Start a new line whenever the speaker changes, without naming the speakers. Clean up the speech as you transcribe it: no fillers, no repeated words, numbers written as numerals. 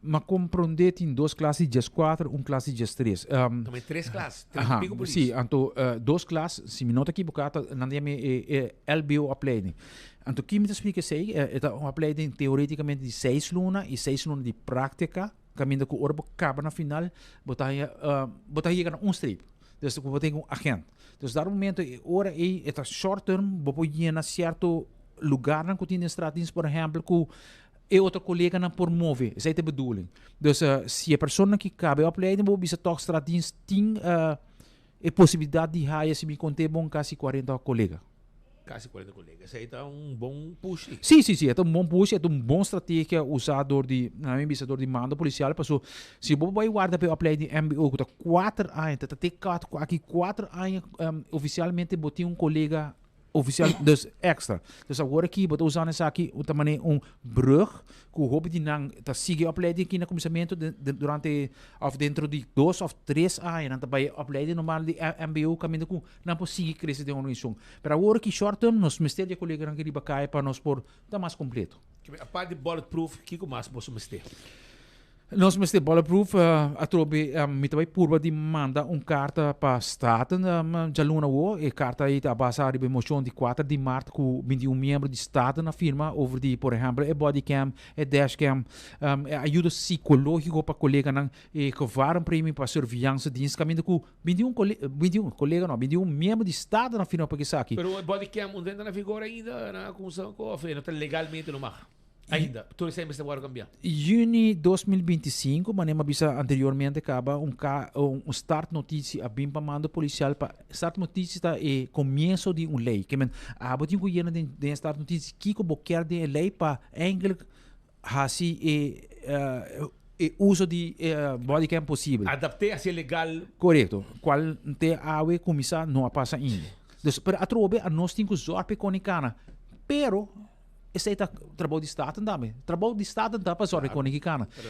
M'a komprondé tin dos klas di 14, un klas di 13.
Tambe tres klas, tres pico polis.
Si, anto dos klas, si mi no ta ekiboká, ta nan ta yama e LBO opleiding. Anto ki mi ta splika esei? E ta un opleiding teoretikamente di 6 luna i 6 luna di práktika, kaminda ku ora bo kaba na final, bo ta yega na un streep. Dus ku bo tin un agent. Dus dat momento, e ora ei, e ta short term, bo por yena sierto lugarnan ku tin den straatdienst, por ehèmpel, ku e otro koleganan por move. Esei ta e bedoeling. Dus si e persona ku kaba e opleiding, bo bisa toch straatdienst tin e posibilidat di haya, si mi konta bon, kasi 40 kolega.
Kasi 40 kolega. Esei ta un bon push.
Si, e un bon push, e un bon strategia usá dor di, na mi bisa, dor di mando polisial, paso si bo bai warda pa opleiding MBO, ku ta 4 aña, ta te kat, aki 4 aña ofisialmente bo tin un kolega ofisial, dus extra. Dus awor aki, bo ta usando esaki, ta manera un brug, ku hopi di nan ta sigui opleiding aki na kuminsamentu durante, òf dentro di 2 òf 3 aña, nan ta bai opleiding normal di MBO, kaminda ku nan por sigui krese den organisashon. Pero awor aki short term, nos mester di koleganan aki riba kaya pa nos por ta mas kompleto.
Aparte di bulletproof, kiko mas boso mester?
Nos mester bulletproof, atrobe mi ta bai purba di manda un karta pa Staten djaluna awo. E karta ei ta basá riba moshon di 4 di mart ku 21 miembro di Staten a firma over di, por ehèmpel, e bodycam, e dashcam, e ayudo sikológiko pa koleganan, e gevarenpremie pa surveillance dienst, kaminda ku 21 kolega, 21 kolega no, 21 miembro di Staten a firma pa esaki.
Pero e bodycam no ta na vigor ainda, na kumsa ko, no ta legalmente no mag. Ainda, tur esei mester wòrdu kambiá.
Yüni 2025, manera m'a bisa anteriormente kaba, un startnotitie a bin pa mando polisial pa startnotitie ta e komienso di un lei. Ke men abo tin ku yena den startnotitie kiko bo kier den e lei pa eigenlijk hasi e uso di bodycam posibel.
Adapt'é asina legal.
Korekto. Kual te awe kuminsá no a pasa ainda. Dus, pero atrobe a nos tin ku zorg pa e kos kana. Pero esei ta trabou di Staten tambe. Trabou di Staten ta pa zorg pa e kos kana.